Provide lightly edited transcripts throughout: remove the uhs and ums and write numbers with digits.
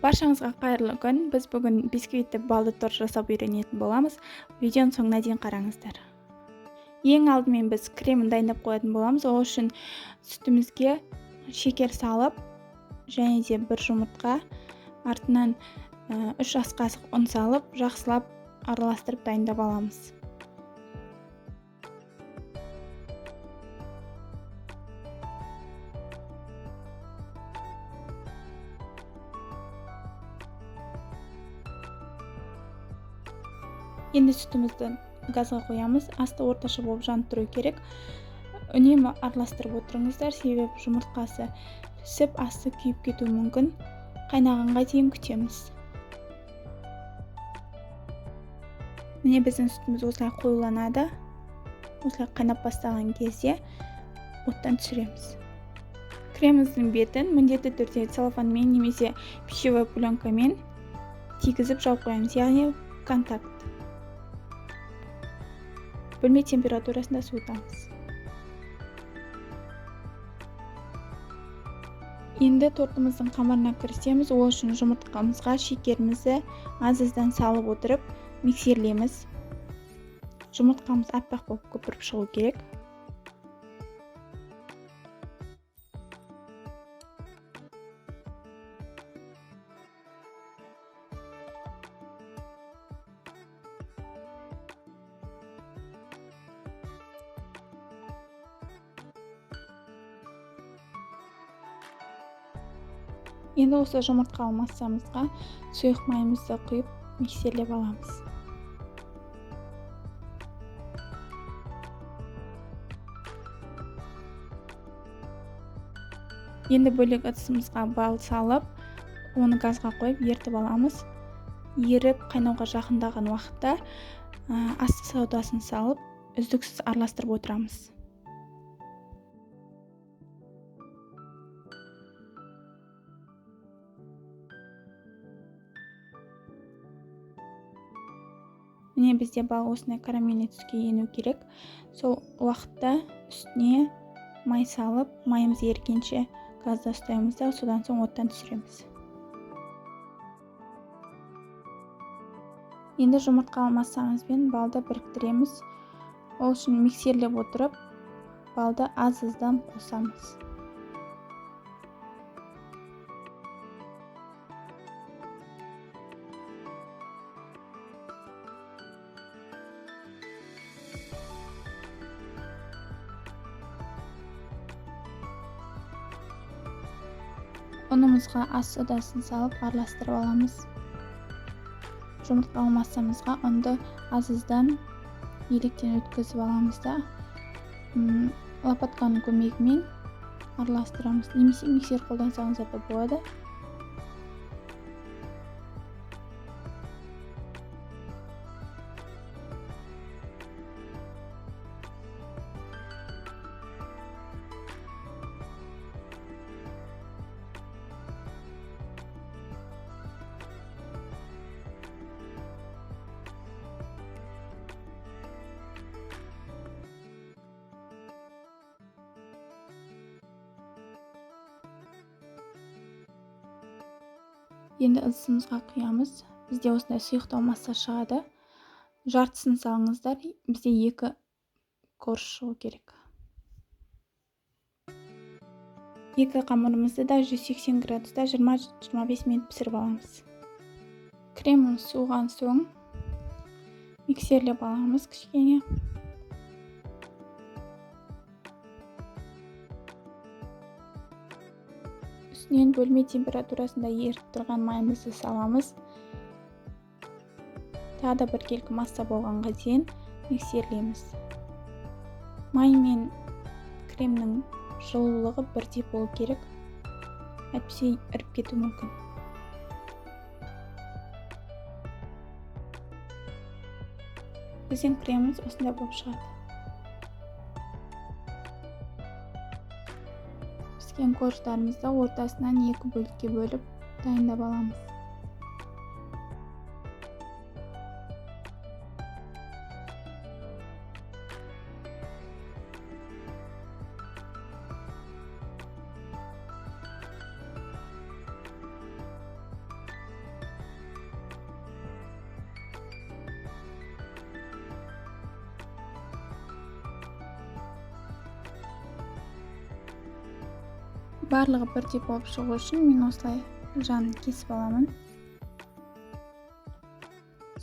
Баршаңызға қайырлы күн. Біз бүгін бисквитті балды торт жасап үйренетін боламыз. Видеоның соңына дейін қараңыздар. Ең алдымен біз кремін дайындап қоятын боламыз. Ол үшін сүтімізге шекер салып, және де бір жұмыртқа, артынан 3 ас қасық ұн салып, жақсылап араластырып дайындап аламыз. Енді сүтімізді газға қоямыз. Асты орташа болып жанып тұру керек. Үнемі араластырып отырыңыздар, себебі жұмыртқасы пісіп, асты күйіп кетуі мүмкін. Қайнағанға дейін күтеміз. Міне біздің сүтіміз осылай қоюланады. Осылай қайнап бастаған кезде оттан түсіреміз. Креміміздің бетін міндетті түрде целлофанмен немесе пищевой пленкамен тигізіп жауып қоямыз, яғни контакт. Бөлме температурасында суытамыз. Енді тортымыздың қамырына кірісеміз. Ол үшін жұмыртқамызға шекерімізді аз-аздан салып отырып миксерлейміз. Жұмыртқамыз аппақ болып көпіріп шығу керек. Енді осы жұмыртқалы массамызға сұйық майымызды құйып миксерлеп аламыз. Енді бөлек ыдысымызға бал салып, оны газға қойып ертіп аламыз. Еріп қайнауға жақындаған уақытта астық содасын салып, үздіксіз араластырып отырамыз. Міне бізде бал осындай карамельный түске ену керек. Сол уақытта үстіне май салып, майымыз ерігенше газда ұстаймыз да, содан соң оттан түсіреміз. Енді жұмыртқалы массамызбен балды біріктіреміз. Ол үшін миксерлеп отырып, балды аз-аздан қосамыз. Ұнымызға ас содасын салып араластырып аламыз. Жұмыртқалы массамызға ұнды аз-аздан електен өткізіп аламыз да, лопатканың көмегімен араластырамыз. Немесе миксер қолдансаңыздар да болады. Енді ыдысымызға құямыз. Бізде осындай сұйықтау масса шығады. Жартысын салыңыздар, бізде 2 корж шығу керек. 2 қамырымызды да 180 градуста 20-25 минут пісіріп аламыз. Креміміз суыған соң миксерлеп аламыз кішкене. Үстінен бөлме температурасында еріп тұрған майымызды саламыз. Тағы да біркелкі масса болғанға дейін миксерлейміз. Май мен кремнің жылулығы бірдей болу керек, әйтпесе іріп кетуі мүмкін. Біздің креміміз осындай болып шығады. Піскен корждарымызды ортасынан 2 бөлікке бөліп дайындап аламыз. Барлығы бірдей болып шығу үшін мен осылай жанын кесіп аламын.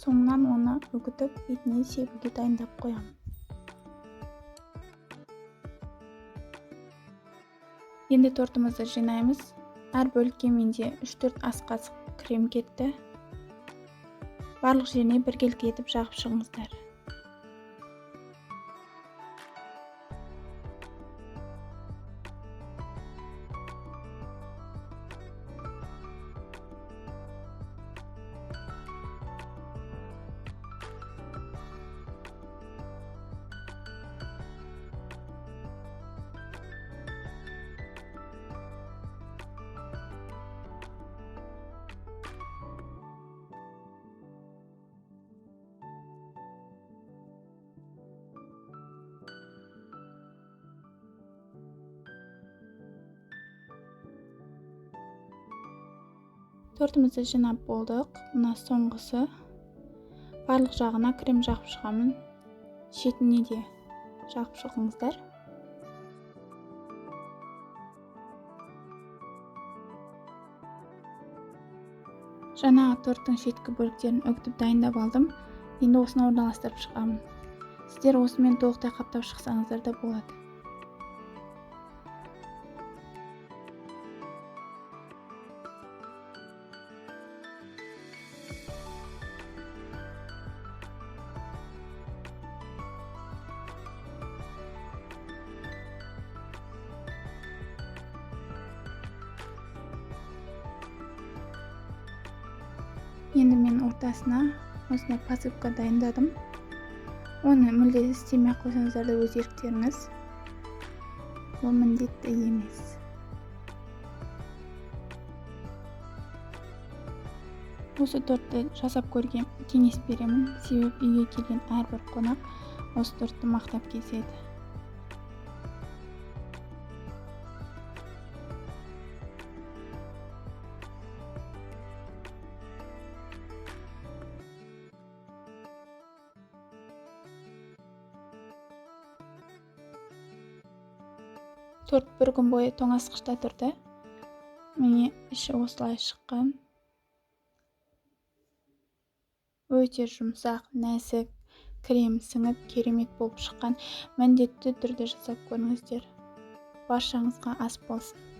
Соңынан оны үгітіп бетіне себуге дайындап қоямын. Енді тортымызды жинаймыз. Әр бөлікке менде 3-4 ас қасық крем кетті. Барлық жеріне біркелкі етіп жағып шығыңыздар. Тортымызды жинап болдық. Мына соңғысы. Барлық жағына крем жағып шығамын. Шетіне де жағып шығыңыздар. Жаңағы торттың шеткі бөліктерін үгітіп дайындап алдым. Енді осыны орналастырып шығамын. Сіздер осымен толықтай қаптап шықсаңыздар да болады. Енді мен ортасына осындай посыпка дайындадым. Оны мүлде істемей ақ қойсаңыздар да өз еріктеріңіз. Ол міндетті емес. Осы тортты жасап көрген кеңес беремін. Себебі үйге келген әрбір қонақ осы тортты мақтап кетеді. Торт бір күн бойы тоңазытқышта тұрды. Міне іші осылай шыққан. Өте жұмсақ, нәзік, крем сіңіп, керемет болып шыққан. Міндетті түрде жасап көріңіздер. Баршаңызға ас болсын.